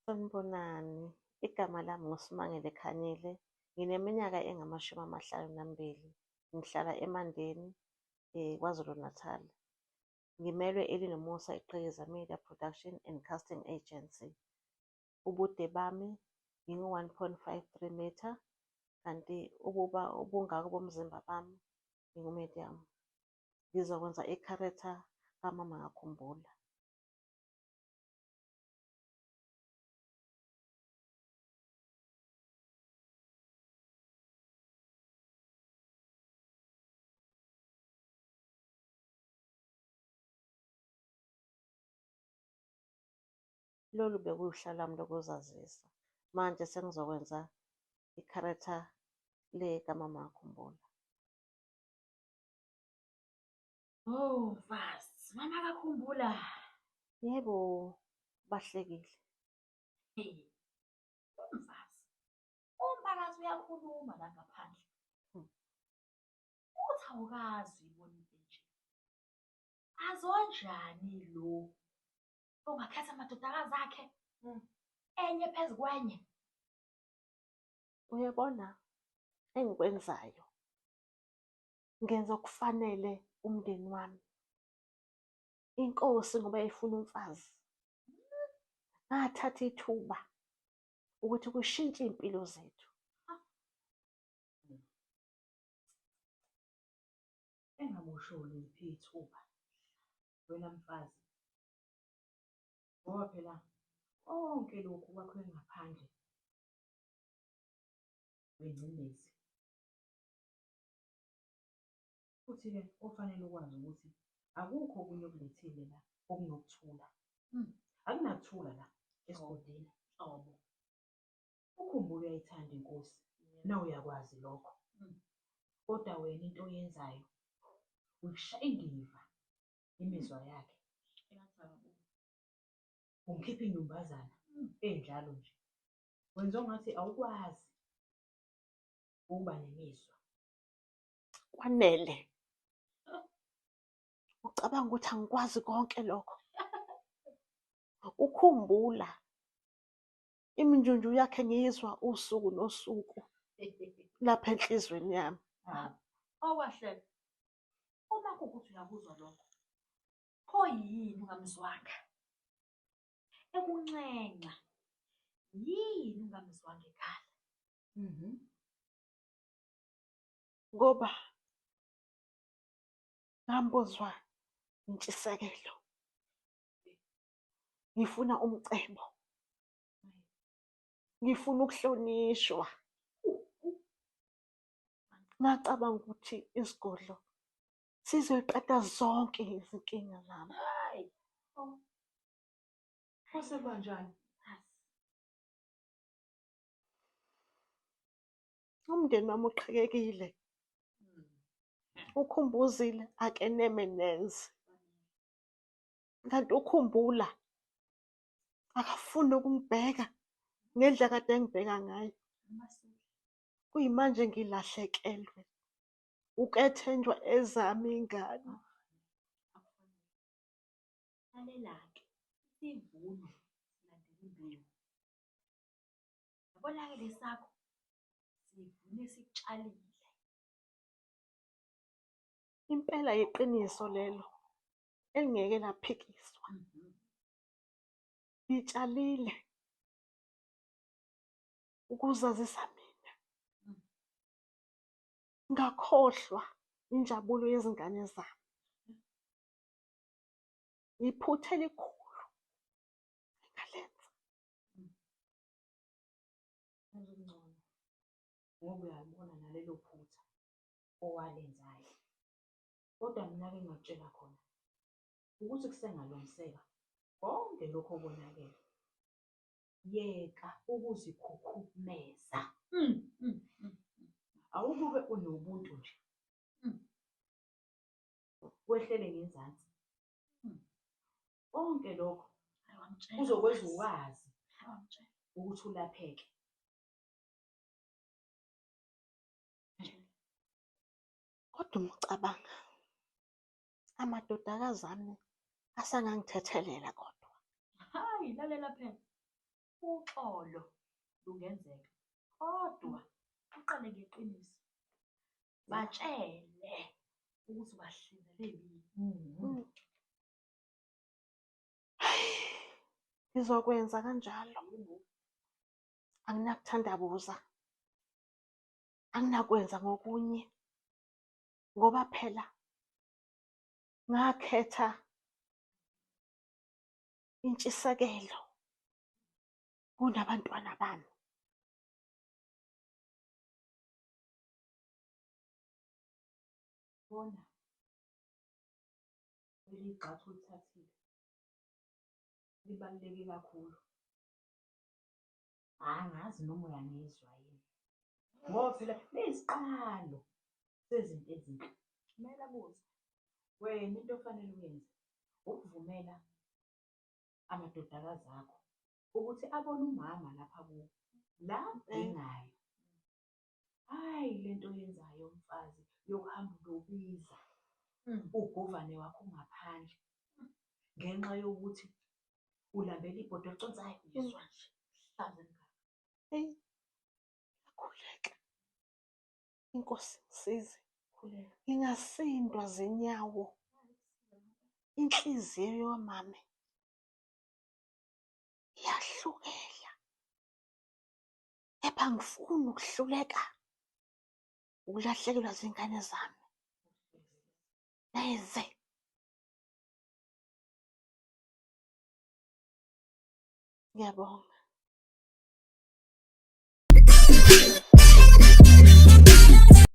Sanibonani, igama lami nguSimangele Khanyile, ngineminyaka engamashumi amahlanu nambili, ngihlala eMandeni, KwaZulu Natal. Ngimelwe Elinomusa Iqhekeza Media Production and Casting Agency. Ubude bami ngingu-1.53 metre, kanti ubungako bomzimba bami ngingu-medium. Ngizokwenza i-character kaMama kaKhumbula. Lolu bekuwuhlelo lwami lokuzazisa. Manje sengizokwenza i-character le kaMama kaKhumbula. Oh mfazi, mama kaKhumbula. Yebo, bahlekile. Hey, umfazi. Umphakathi uyakhuluma la ngaphandle. Uthi awukazi uyibona into enje. Azonjani lo ongakhetha amadodakazi akhe enye phezu kwenye? Uyabona engikwenzayo ngenza okufanele umndeni wami. Inkosi ngoba yayifuna umfazi. Ngathatha ithuba ukuthi kushintshe iy'mpilo zethu. Engakusho liphi ithuba wena mfazi, ngoba phela konke lokhu kwakhiwe ngaphandle kwengcindezi. Futhi-ke ofanele ukwazi ukuthi akukho okunye okulethile la okunokuthula. Akunakuthula la esigodini. Nhlobo. Ukhumbule uyayithanda inkosi, nawe uyakwazi lokho. Kodwa wena into oyenzayo uyishaya indiva imizwa yakhe. Ungikhipha inyumbazana enjalo nje. Wenza ongathi awukwazi ukuba nemizwa. Kwanele. Ucabanga ukuthi angikwazi konke lokho? Ukhumbula iminjunju yakhe ngiyizwa usuku nosuku lapha enhlizweni yami. Okwahleka. Uma kuwukuthi uyakuzwa lokho, pho yini ungamzwanga? Ekunxenxa, yini ungamzwanga ekhala? Ngoba ngambuzwa intshisekelo. Ngifuna umcebo. Ngifuna ukuhlonishwa. Ngacabanga ukuthi isigodlo sizoyiqeda zonke izinkinga zami. Hayi. Kwase kanjani? Umndeni wami uqhekekile. Ukhumbuzile akeneme neze. Kanti ukhumbula akafuni ukungibheka ngendlela kade engibheka ngayo. Kuyimanje ngilahlekelwe ukethenjwa ezami ingane. Lalela-ke, isivuno silandela imbewu. Yabona-ke lesakho sivune esikutshalile. Impela yiqiniso lelo elingeke laphikiswa. Ngitshalile ukuzazisa mina. Ngakhohlwa injabulo yezingane zami. Iphutha elikhulu engalenza. Wenza okungcono ngoba uyalibona nalelo phutha owalenzayo. Kodwa mina-ke engingakutshela khona ukuthi kusengalungiseka konke lokhu okonakele. Yeka ukuzikhukhumeza. Awukube unobuntu nje. Wehlele ngenzansi. Konke lokho kuzokwenza ukwazi ukuthi ulapheke. Kodwa uma ucabanga amadodakazi ami asangangithethelela kodwa. Hayi, lalela phela. Uxolo lungenzeka kodwa uqale ngeqiniso. Batshele ukuthi ubahlinzele ini. Ngizokwenza kanjalo. Anginakuthandabuza. Anginakwenza ngokunye ngoba phela ngakhetha intshisekelo kunabantwana bami. Bona leli gxathu olithathile libaluleke kakhulu. Angazi noma uyangizwa yini ngoba phela liyisiqalo sezinto ezinhle. Kumele akuzwe. Wena into ofanele uyenze ukuvumela amadodakazi akho ukuthi abone umama lapha kuwe la akudingayo. Hhayi le nto oyenzayo mfazi yokuhamba uyobiza ugovane wakho ungaphandle ngenxa yokuthi ulambela ibhodo eliconsayo. Ngizwa nje hlaza elingaka. Eyi, ngiyakhuleka. Inkosi ngisize. Khuleka. Ngingasindwa zinyawo. Inhliziyo yomame iyahlukela. Kepha angifuni ukuhluleka ukulahlekelwa zingane zami. Neze. Ngiyabonga.